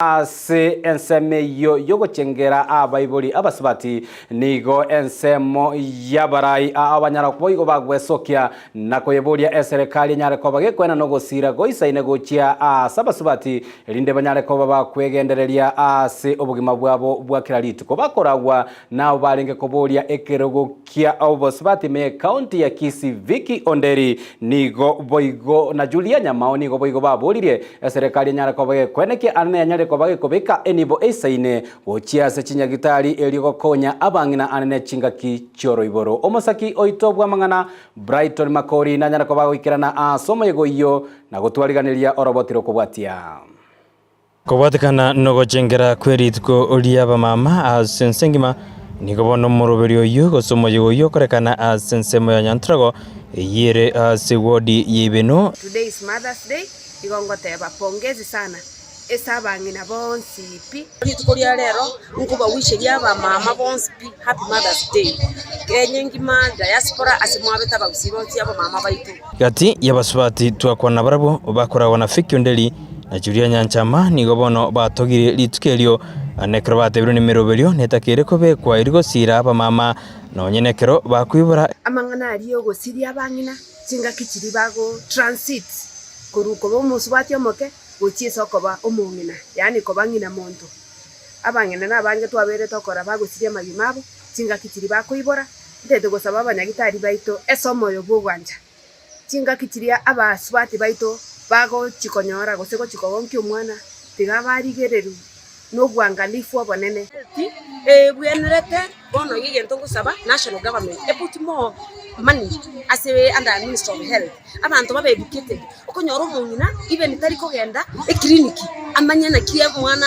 Ase ensemo eyio y'ogochengera abaibori abasubati, nigo ensemo y'abarai aa banyara boigo bagwesokia na koyeboria eserekari enyare koba gekoenana ogosira goisaine gochia aase abasubati, erinde banyare koba bakwegendereria ase obogima bwabo bwa kera rituko. Bakoragwa nabo barenge koboria ekerogo kia obosubati ime y'ecounty ya Kisii Vicky Onderi nigo boigo na Julia Nyamao nigo boigo baboririe eserekari enyare koba gekwenekia ande neyanyare koba gekobeka enibo eisaine gochia ase chinyagitari erio gokonya abang'ina ande ne chingaki chioroiboro. Omosaki oito bw'amang'ana Brighton Makori nanyare koba agoikerana ase omoyega oyio na gotwariganeria oroboti rokobwatia. Kobwatekana nogochengera kwe rituko ri'abamama ase ense engima, nigo bono omoroberi oyio gose omoyega oyio okorekana ase ensemo ya Nyantrago eyio ere ase wodi ya Ibeno. Today is Mother's Day, igo ngoteba pongezi sana ase abang'ina bonsi pi. Rituko ria rero nkobawisheria abamama bonsi pi happy Mother's Day. Kenya engima, diaspora ase mwabete abagusii bonsi abamama baito. Gati y'abasubati twakwana nabarabwo bakoragwa na Fiki Onderi na Julia Nyanchama nigo bono batogire rituko erio, na ekero batebirwe nemeroberio netakeire kobekwa erio gosiira abamama nonye nekero bakoibora. Amang'ana aria y'ogosiria abang'ina chingaki chiria bago transit korwa koba omosubati omoke gochia ase okoba omong'ina, yaani koba ng'ina monto. Abang'ina nabange twabeire tokora bagosiria amagima abo chingaki chiria bakoibora, ntete gosaba abanyagitari baito ase omoyo bw'ogwancha. Chingaki chiria abasubati baito bagochia konyora gose gochia kogonkia omwana, tiga barigererwe nobwangalifu obonene. Ebwenerete bono iga egento ngosaba national government e put more money ase under ministry of health, abanto babe educated, okonyora omong'ina even tari kogenda eclinic amanye naki omwana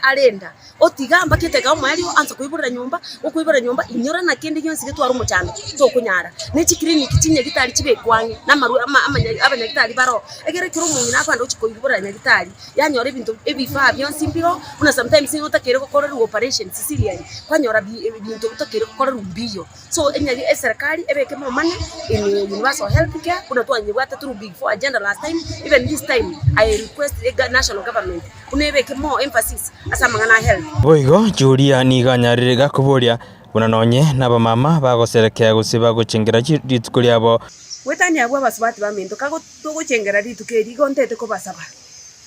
arenda. Otiga mpaka eteka omoerio ansa koiborera nyomba, okoiborera nyomba inyora na kende gionsi getware omochando tokonyara. Ne chiclinic chinyagitari chibekwe ang'e, na amarwa ama amanya abanyagitari baroo, egere ekero omong'ina akoenda gochia koiborera nyagitari, yanyora ebinto ebifaa bionsi mbiroo, buna sometimes nigo otakeire gokorerwa operation cesarean, kwanyora bi ebinto otakeire gokorerwa mbiyo. So enyagi eserekari ebeke more money in universal health care, buna twanyebwate through big four agenda last time, even this time I request the national government. Buna ebeke more emphasis ase amang'ana a health. Boigo Julia nigo anyarire gakoboria buna nonye nabamama bagoserekea gose bagochengera rituko riabo. Goetania abwo abasubati baminto, kago togochengera rituko eri, igo ntete kobasaba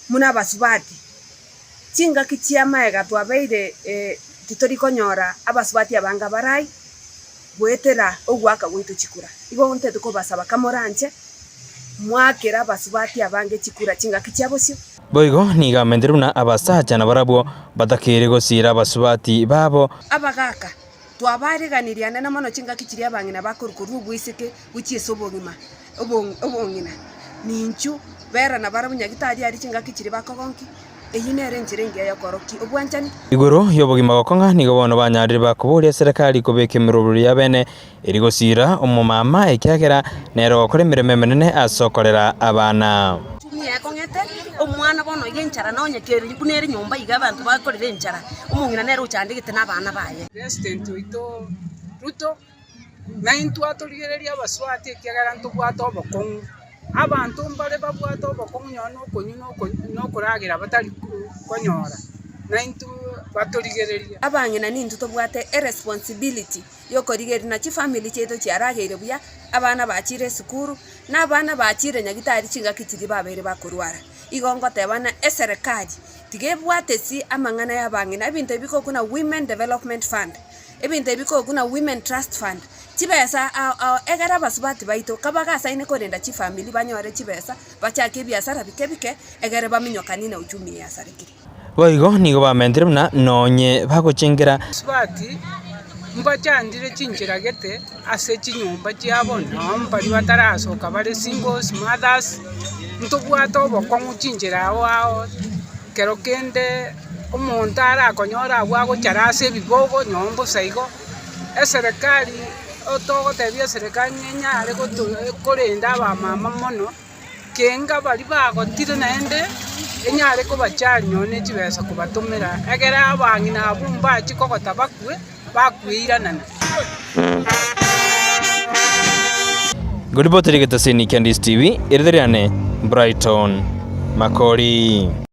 buna abasubati, chingaki chi'amaega twabeire titori konyora abasubati abange abarai goetera ogoaka gwaito chikura. Igo ntete kobasaba kamoranche mwakere abasubati abange chikura chingaki chia bosio. Boigo nigo amentire buna abasacha nabarabwo batakeire gosiira abasubati babo. Abagaaka, twabareganirie anene mono chingaki chiria abang'ina bakorwa korwa oboiseke gochia ase obogima obong'ina. Ninchu bera nabarabwo nyagitari aria chingaki chiria bakogonkia, eyio nere enchera engiya y'okorokia obwanchani. Igoro y'obogima gokong'a nigo bono banyarire bakoboria eserekari kobeka emerobrio y'abene eri gosiira omomama ekiagera nere ogokora emeremo emenene ase okorera abana. Chumi ekong'ete omwana bono iga enchara nonye kere buna ere nyomba iga abanto bakorera enchara, omong'ina nere ochandegete na abana baye. President oito Ruto, naintwe atorigererie abaswati ekiagera ntobwate obokong'u, abanto mbare babwate obokong'u nonye na okonywa na okonywa na okoragera batari konyora, naintwe batorigererie. Abang'ina nintwe tobwate eresponsibility yokorigereria na chifamiri chiaito chiarageire buya, abana bachire esukuru, na abana bachire nyagitari chingaki chiria babeire bakorwara. Igo ngoteba ng'a eserekari tiga ebwate ase amang'ana ya abang'ina, ebinto ebi bikokuna women development fund, ebinto ebi bikokuna women trust fund, chibesa ao ao egere abasubati baito kabagasaine korenda chifamiri banyore chibesa, bachake ebiasara bike bike, egere baminyokanie na uchumi eye yasarekire. Boigo nigo bamentire buna nonye bagochengera. Abasubati mbachandire chinchera gete ase chinyomba chiabo, noo mbaria batarasoka bare singles mothers, ntobwate obokong'u chinchera ao ao, ekero kende omonto arakonyore abwo agochara ase ebibogo noo mbosa igo, eserekari togotebia eserekari ng'a enyare goto korenda abamama mono. Kenga baria bagotire naende enyare kobachari nonya ne chibesa kobatomera, egere abang'ina abwo mbachie kogota bakwe, bakweiranana. Ngoriboteri getaseni kia Ndisi TV, erieta riane Brighton Makori.